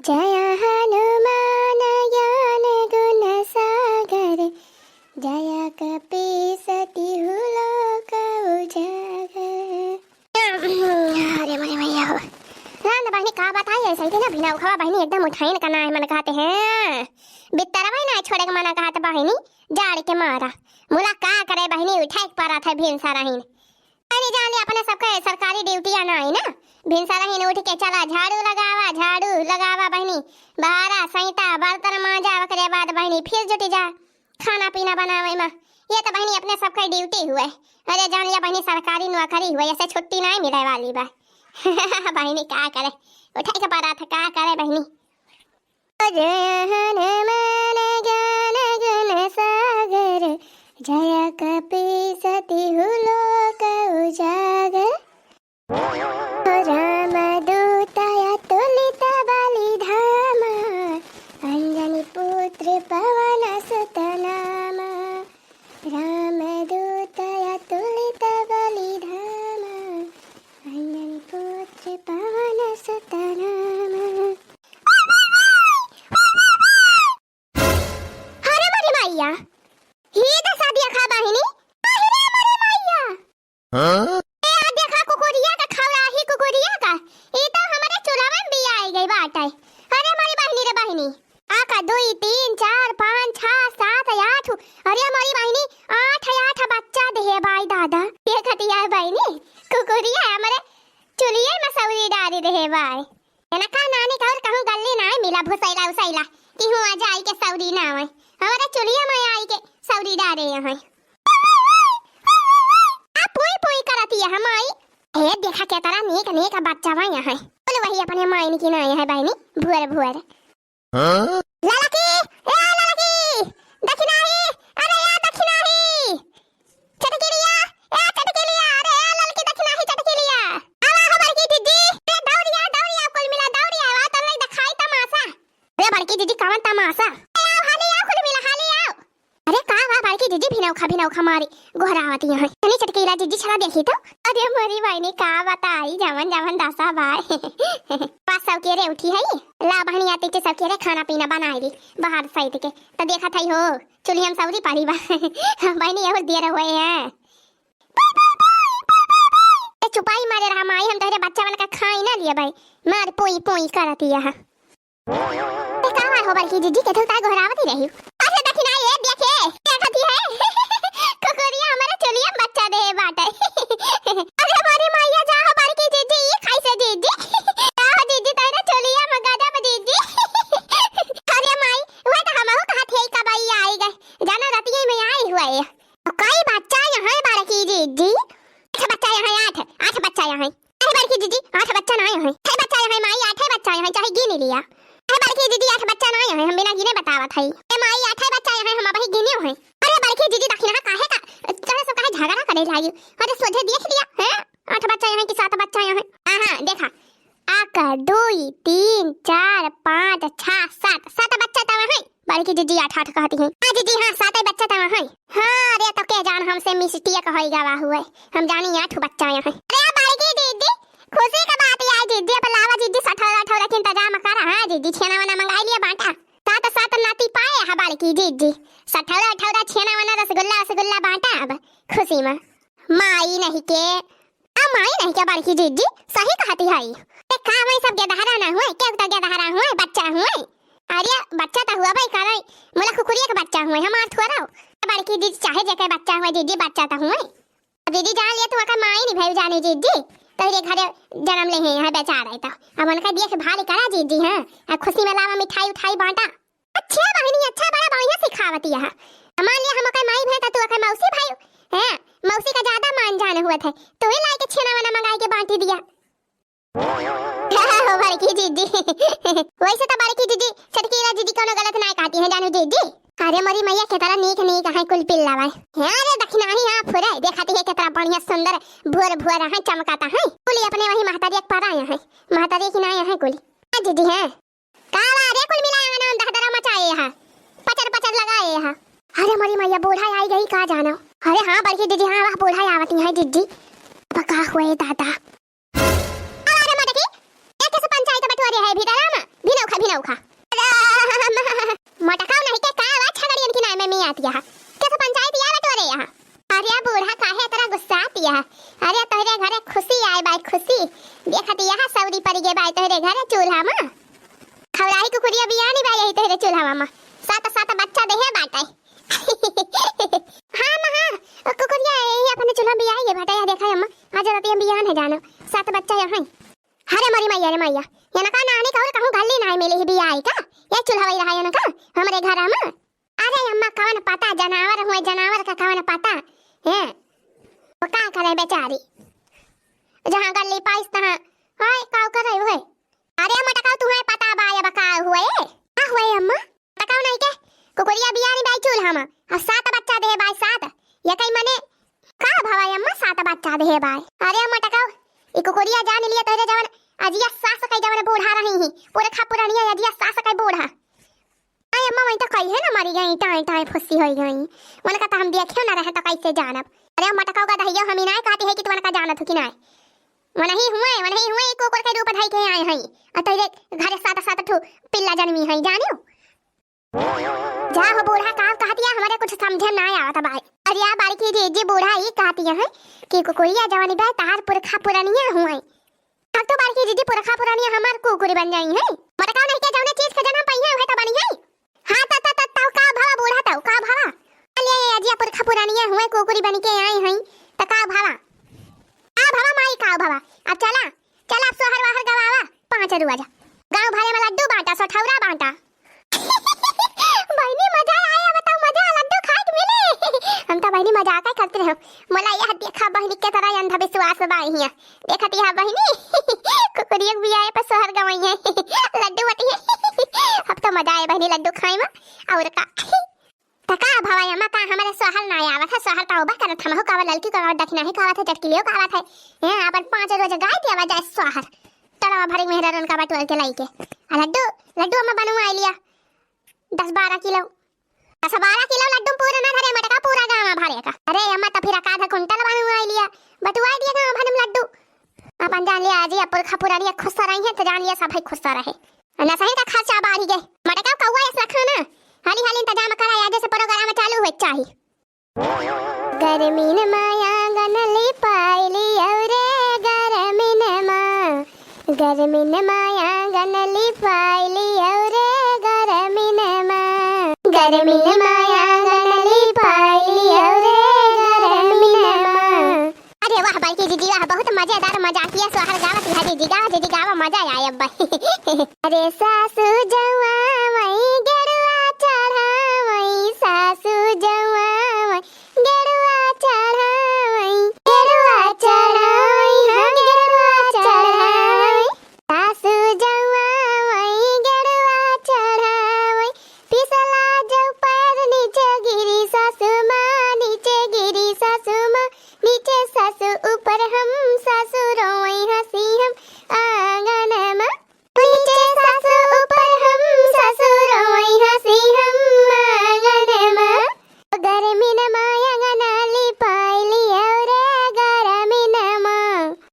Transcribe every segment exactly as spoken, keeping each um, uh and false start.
जय हनुमान ज्ञान गुण सागर, जय कपीस तिहु लोक उजागर। अरे मोरे मैया हो। राम बहिनी का बताई, ऐसे ही ना भिनौखवा बहिनी एकदम उठाइन का नाहीं मन कहत है। बित्तरवा ही ना छोड़े के मन कहत बहिनी, जाड़ के मारा। मुला का करे बहिनी, उठाए के परत है भिनसरहिन। अरे जान ले अपने सबके सरकारी ड्यूटिया नाहीं ना, भिनसरहिन उठ के चला झाड़ू लगावा, झाड़ू लगावा बहिनी, बहारा सैता बर्तन मांजा, ओकरे बाद बहिनी फिर जुटी जा खाना पीना बनावे में। ये तो बहिनी अपने सबके ड्यूटी हुए। अरे जान लिया बहिनी सरकारी नौकरी हुए, ऐसे छुट्टी नाहीं मिले वाली बा। बहिनी का करे, उठाए के परत है, का करे बहिनी। जय हनुमान ज्ञान गुण सागर, जय कपीस तिहु लोक उजागर। राम दूत अतुलित बलि धामा, अंजनी पुत्र पवन सुत नामा। राम दूत अतुलित बलि धामा, अंजनी पुत्र पवन सुत नामा। अरे मोरी मैया, ही दसा देखा बहिनी। अरे मोरी मैया। हाँ? ए, आ देखा कुकुरिया का, खौराही कुकुरिया का। ई तो हमरे चुलवा में भी आई गई बाटे। अरे मोरी बहिनी रे बहिनी। आ का दुई, तीन, चार, पाँच, छह, सात, आठ। अरे मोरी बहिनी, आठ, आठ बच्चा देहे बाई दादा। देखतिया बहिनी, कुकुरिया हमरे चुलिये में सौरी डारी देहे बाई। एनका नानी का और कहूँ गल्ली नाहीं मिला भुसैला उसैला कि हुआँ जाई के सौरी ना आवे। हमरे चुलिया में आई के सौरी डारे यहाँ। आ पोई पोई करत यह माई। ए देखा के तरह नीक नीक बच्चा बा यहाँ। बोल वही अपने माइन की ना यहाँ बहिनी भुअर भुअर। हाँ? ललकी, ए ललकी, दखिनाही, अरे ए दखिनाही। चटकिलिया, ए चटकिलिया, अरे ए ललकी दखिनाही चटकिलिया। आवा हो बड़की जिज्जी, ए दौड़िया, दौड़िया, कुल मिला दौड़िया, आवा तोरे देखाई तमाशा। अरे बड़की जिज्जी कवन तमाशा? ए आओ हाली आओ कुल मिला हाली आओ। अरे का बा बड़की जिज्जी भिनौखा भिनौखा मारी गोहरावती यहाँ। तनी चटकीला जिज्जी छला देखी तो। अरे मोरी बहिनी का बताई जवन जवन दसा बाय। पाँच सौ के रे उठी है। ला बहनी आती के सब के रे खाना पीना बनाई ली बाहर साइड के। तो देखत है हो चुलिया में सौरी पारी बा। बहनी यहू दिए रहो है। ए चुपाई मारे रहा माई हम तोहरे बच्चा वाला का खाई ना लिए भाई। मार पोई पोई करती यहाँ। ए, का बात हो बड़की जिज्जी, के धुलता गोहरावती रही? अरे दखिना ये देखे, देखती है। कुकुरिया हमारे चुलिया में बच्चा दे बाटे। अरे मोरी मैया जा हो बड़की जिज्जी, ई खाई से जिज्जी। जा हो जिज्जी, तेरे चुलिया में गजब जिज्जी। अरे माई, वह तो हमहू कहा थे कब आई आई गए। जानो रतिये में आई हुआ है। कई बच्चा यहाँ बड़की जिज्जी? आठ बच्चा यहाँ, आठ, आठ बच्चा यहाँ। अरे बड़की जिज्जी, आठ बच्चा ना आए हैं। छह बच्चा आए हैं माई, आठे बच्चा आए हैं, चाहे गिन लिया। अरे बड़की जिज्जी, आठ बच्चा ना आए हैं, हम बिना गिने बतावत हई। ए माई, आठे बच्चा आए हैं, हम अबही गिने हैं। अरे बड़की जिज्जी, दखिना काहे का, काहे सब काहे झगड़ा करे लागी? अरे सोझे देख लिया, हैं? आठ बच्चा आए हैं कि सात बच्चा आए हैं? हाँ, हाँ, देखा। आका, दुई, तीन, चार, पाँच, छह, सात, सात बच्चा तवा है। बड़की जिज्जी आठ आठ कहती हैं। हाँ जिज्जी, हाँ, सात बच्चा तवा है। हाँ, अरे तो के जान हमसे mistake होई गवा हुए। हम जानी आठ बच्चा यहाँ है। अरे बड़की जिज्जी, खुशी का बात है जिज्जी, अब लावा जिज्जी, सठौरा अठौरा के इंतजाम करा। हाँ जिज्जी, छेना वना मंगाई लिया बांटा। सात सात नाती पाए है बड़की जिज्जी। सठौरा अठौरा छेना वना रसगुल्ला वसगुल्ला बांटा अब खुशी में। माई नहीं के आ माई नहीं क्या बड़की जिज्जी, सही कहती है। ते का वही सब गेदहरा ना हुए, केहू तो गेदहरा हुए, बच्चा हुए। अरे बच्चा तो हुआ भाई करे, मुला कुकुरिया के बच्चा हुए, हमार थोड़ा हो। बड़की जिज्जी चाहे जेके बच्चा हुए, जिज्जी बच्चा तो हुए। जिज्जी जान लिया तू ओकर माई नहीं भई जाने जिज्जी, तोहरे घरे जन्म ले हैं यहाँ बेचारा तो। अब उनका देख भाल करा जिज्जी, हाँ, अब खुशी में लावा मिठाई उठाई बांटा। अच्छा बहिनी, अच्छा, बड़ा बढ़िया सिखावती है। मान लिया हम ओकर माई भई त तू ओकर मौसी भई, हैं? मौसी का ज्यादा मान जान हुआ थे, तू ही लाई के छेना वना मंगाई के बांटी दिया। हो बड़की जिज्जी। वैसे तो बड़की जिज्जी, छोटकी जिज्जी कोनो गलत ना कहती है जानू जिज्जी। अरे मोरी मैया केतरा नीक नीक है कुल पिल्ला भाई। हैं रे दखिनाही हाँ फुरे, देखाती है केतरा बढ़िया सुंदर भोर भोर है चमकाता है। कुल अपने वही महतारी एक पर आया है, महतारी की ना आया है कुल। हाँ जिज्जी हैं। का बा रे कुल मिला यहाँ नाम दहदरा मचाए यहाँ, पचर पचर लगाए यहाँ। अरे मोरी मैया बूढ़ा आई गई का जानो। अरे हाँ बड़की जिज्जी, हाँ वह बूढ़ा आवती है जिज्जी। अब का हुए दादा। अरे मटकी, एक से पंचायत बैठो अरे है भीतरा मा, भिनौखा, भिनौखा। अरे, मोटकाऊ नहीं के का आवाज छगड़ियन की नाय में मियातिया है। कैसे पंचायत या बटोरे यहाँ? अरे बूढ़ा काहे इतना गुस्सातिया है? अरे तोहरे घरे खुशी आए बाय खुशी। देखत यहाँ सौरी पड़ी गे बाय तोहरे घरे चूल्हा मा। खौराही कुकुरिया बियानी बाय यही तोहरे चूल्हा मा। सात सात बच्चा देहे बाटे। हाँ अम्मा, हाँ, ओ कुकुरिया, ये अपने चूल्हा बियाई है बाटे, यहाँ देखा है अम्मा, आज रात ये बियान है जानो, सात बच्चा यहाँ है। अरे मोरी मैया रे मैया, ये ना का नानी का और कहूँ गली नाय मिली ही बियाई का, ये चूल्हा वही रहा ये ना का, हमरे घर मा। अरे अम्मा, कवन पता, जनावर हुए, जनावर का कवन पता, हैं? वो का करे बेचारी, जहाँ गली पाइस तहाँ, हाय, काव करे हुए? अरे मोटकाऊ, तुम्हें पता बा अब का हुए? का हुए अम्मा? मोटकाऊ नहीं के, कुकुरिया बियानी बाय चूल्हा मा, और सात बच्चा देहे बाय सात। ये कई मने, का भवा अम्मा, सात बच्चा देहे बाय? अरे मोटकाऊ, ई कुकुरिया जान लिया तोहरे जवन अजिया सास कई जवन बूढ़ा रही ही, पुरखा पुरानिया अजिया सास कई बूढ़ा। अरे अम्मा, वही तो कही है ना, मरी गई, टाई टाई फुस्सी होई गई। उनका तो हम देखे ना रहे तो कैसे जानब? अरे मोटकाऊ का दहिया हम ही नाय कहती है कि तू उनका जानत हो कि नाय। वनही हुए, वनही हुए, एक कुकुर के रूप धई के आए हैं। और तेरे घरे सात सात ठो पिल्ला जन्मी है, जानियो? जा हो बूढ़ा, का कहतिया, हमरे कुछ समझे ना आवत बाय। अरे या बड़की जीजी, बूढ़ा ई कहतिया है कि कुकुरिया जवानी बाय तार पुरखा पुरनिया हुए। अब तो बड़की जीजी पुरखा पुरनिया हमार कुकुरी बन जाई है। मोटकाऊ नहीं के जौने चीज के जन्म पाई है, वह तो बनी है। हाँ, त, त, त, तौ का भवा बूढ़ा, तौ का भवा? अले, अजिया पुरखा पुरानिया हुए कुकुरी बन के आई हई, त का भवा? का भवा माई, का भवा? अब चला, चला, अब सोहर वाहर गवावा, पाँच रुआ जा। गाँव भरे मा लड्डू बाँटा, सठौरा बाँटा। बहिनी, मजा आए, अब तौ मजा, लड्डू खाए के मिले। हम तो बहिनी मजाक करते रहे। मोला यह देखा बहिनी के तरह अंधविश्वास बा हियाँ। देखत यह बहिनी, कुकुरिया के बियाहे पर सोहर गवई है, लड्डू बटी है। अब तो मजा आए बहिनी लड्डू खाए मा। और का? त का भवा अम्मा, का हमरे सोहर ना आवत है? सोहर तो उबा करत, हमहू कावा ललकी कावा दखिनाही कावा थे, चटकिलियो कावा थे। हैं, अपन पाँच रोज गाय दिया जाए सोहर। तड़वा भरे मेहरा रन का बटोर के लाई के। आ लड्डू, लड्डू अम्मा बनवाई लिया दस बारह किलो। दस बारह किलो लड्डू पूरा ना धरे मटका, पूरा गाँव भरे का। अरे अम्मा, तो फिर आधा कुंटल बनवाई लिया, बटुआई दिया गाँव भर में लड्डू। अपन जान लिया, आज ही अपुर खपुरानी खुश रही है, तो जान लिया सब है खुश रहे। ना सही का खर्चा बाढ़ी गए। मटका कौआ ऐसा खाना, हाली हाली इंतजाम करा, आज से प्रोग्राम चालू हुए चाही। गरमीन माया गन लिपाइली औरे गरमीन मा, गरमीन माया गन लिपाइली औरे गरमीन मा, गरमीन माया गन लिपाइली औरे गरमीन मा। अरे वाह बड़की जीजी वाह, बहुत मजेदार मजाकिया सोहर गावत है जीजी, गावा जीजी गावा, मजा आए अब। अरे सासू जवावई गेरुआ चढ़ावई, सासू जवावई गेरुआ चढ़ावई, गेरुआ चढ़ावई, हम गेरुआ चढ़ावई। सासू जवावई गेरुआ चढ़ावई, फिसला जौ पैर नीचे गिरी सासू माँ, नीचे गिरी सासू माँ, नीचे सासू ऊपर हम, सासू रोवई हँसी हम आँगन मा। नीचे सासू ऊपर हम, सासू रोवई हँसी हम आँगन मा। गरमीन माया गन लिपाइली औरे गरमीन मा,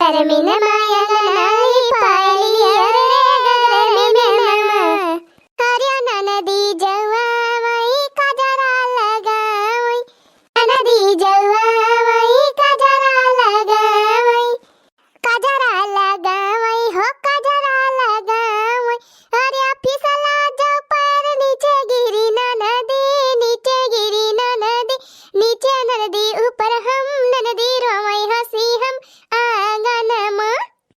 गरमीन माया गन लिपाइली औरे गरमीन मा। अरे ननदी जवावई कजरा लगावई, ननदी जवावई कजरा लगावई, कजरा लगावई हो कजरा लगावई। अरे फिसला जौ पैर नीचे गिरी ननदी, नीचे गिरी ननदी, नीचे ननदी ऊपर हम, ननदी रोवई हँसी हम आँगन मा।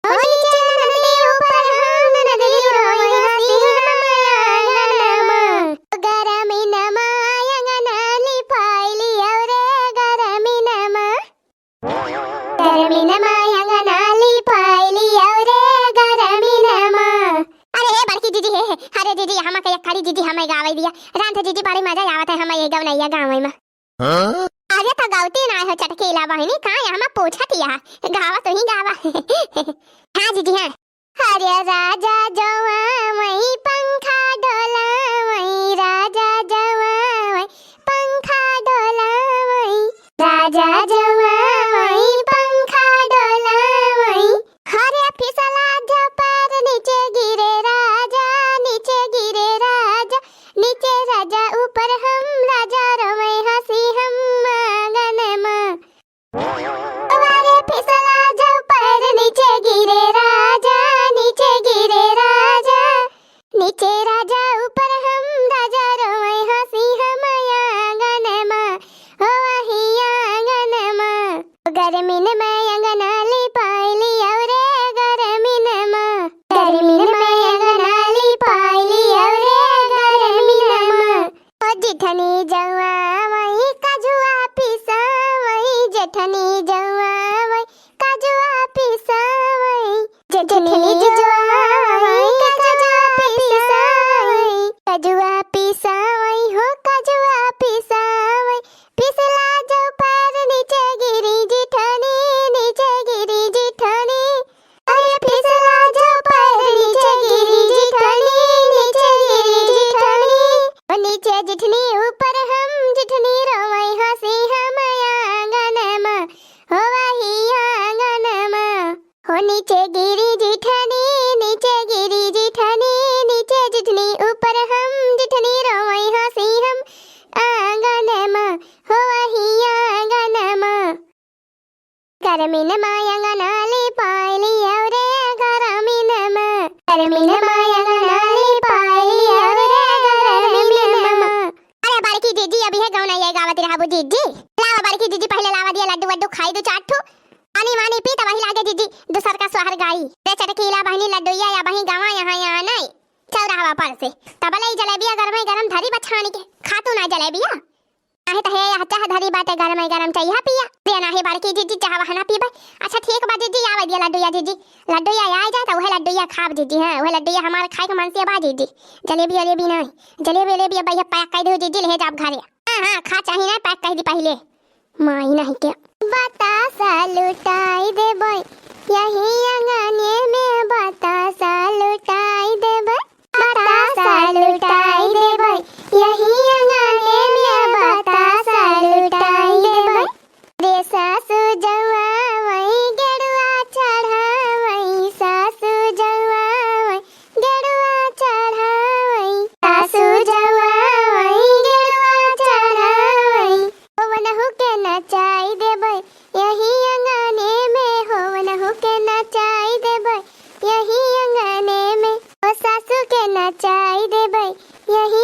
ओ नीचे ननदी ऊपर हम, ननदी रोई हँसी हम आँगन मा। गरमीन माया गन लिपाइली औरे गरमीन मा। गरमीन माया गन लिपाइली औरे गरमीन मा। अरे हे बड़की जीजी हे, हे, अरे जीजी, हमा के एक खड़ी जीजी हमें गावे दिया। रांध जीजी, बड़ी मजा आवत है हमें ये गवनैया गावे मा। हाँ? अरे तो गौती ना हो चटकीला बहिनी, का यहाँ में पूछत यहाँ? गावा तो ही गावा। हाँ जीजी, हाँ। अरे राजा जवावई पंखा डोलावई, राजा जवावई पंखा डोलावई, राजा जवावई पंखा डोलावई। अरे फिसला जौ पैर नीचे गिरे नीचे राजा ऊपर हम, राजा रोवै हँसी हम आँगन मा, हो वही आँगन मा। गरमिन मा अँगना लिपाइली औरे गरमिन मा, गरमिन मा अँगना लिपाइली औरे गरमिन मा। ओ जिठनी जौआ वही कजुआ पिसावै, जेठनी जौआ वही कजुआ पिसावै, जेठनी जौआ वही कजुआ पिसावै, कजुआ पिसावै हो कजुआ पिसावै। पिसला जौ पैर नीचे गिरी जिठनी, नीचे गिरी जिठनी। अरे पिसला जौ पैर नीचे गिरी जिठनी, नीचे गिरी जिठनी। ओ नीचे जिठनी ऊपर हम, जिठनी रोवै हँसी हम आँगन मा, हो वही आँगन मा। हो नीचे गिरी जिठनी, नीचे गिरी जिठनी, नीचे जिठनी ऊपर हम, जिठनी रोवै हँसी हम आँगन मा, हो वही आँगन मा। गरमिन मा अँगना लिपाइली औरे गरमिन मा, गरमिन मा अँगना लिपाइली औरे गरमिन मा। अरे बड़की जिज्जी, अबही गौनैया गावत रहबू जिज्जी। लावा बड़की जिज्जी, पहिले लावा दिया लड्डू वड्डू खाई दू चार ठू। पानी वानी पी तब वही लागे जिज्जी दूसर का सोहर गाई। रे चटकीला बहिनी लड्डुइया अबही गावा यहाँ यहाँ नहीं। चौराहवा पर से। तबले ई जलेबिया गरमै गरम धरी बछानी के। खातू ना जलेबिया। नाहीं त हे यह चाह धरी बाटे गरमै गरम चइहा पिया। दे नाहीं बड़की जिज्जी चाह वहना पीबै। अच्छा ठीक बा जिज्जी, आवे दिया लड्डुइया जिज्जी। लड्डुइया आइ जाए त उहे लड्डुइया खाब जिज्जी, हाँ, उहे लड्डुइया हमार खाए के मन से बा जिज्जी। जलेबी वलेबी नाहीं। जलेबी वलेबी अब भैया pack कइ देउ जिज्जी, लेहे जाब घरे। हाँ, हाँ, खा चाही ना, pack कइ दी पहिले। माई नाहीं के। बतासा लुटाई देबै, यही अँगने में बतासा लुटाई देबै। बतासा लुटाई देबै, यही अँगने में बतासा लुटाई देबै। रे सासु जौआ वही गेरुआ चढ़ावै, सासु जौआ वही गेरुआ चढ़ावै, सासु जौआ वही गेरुआ चढ़ावै। होवनहु के नचाई देबै, यही अँगने में, होवनहु के नचाई देबै, यही अँगने में। ओ सासु के नचाई देबै, यही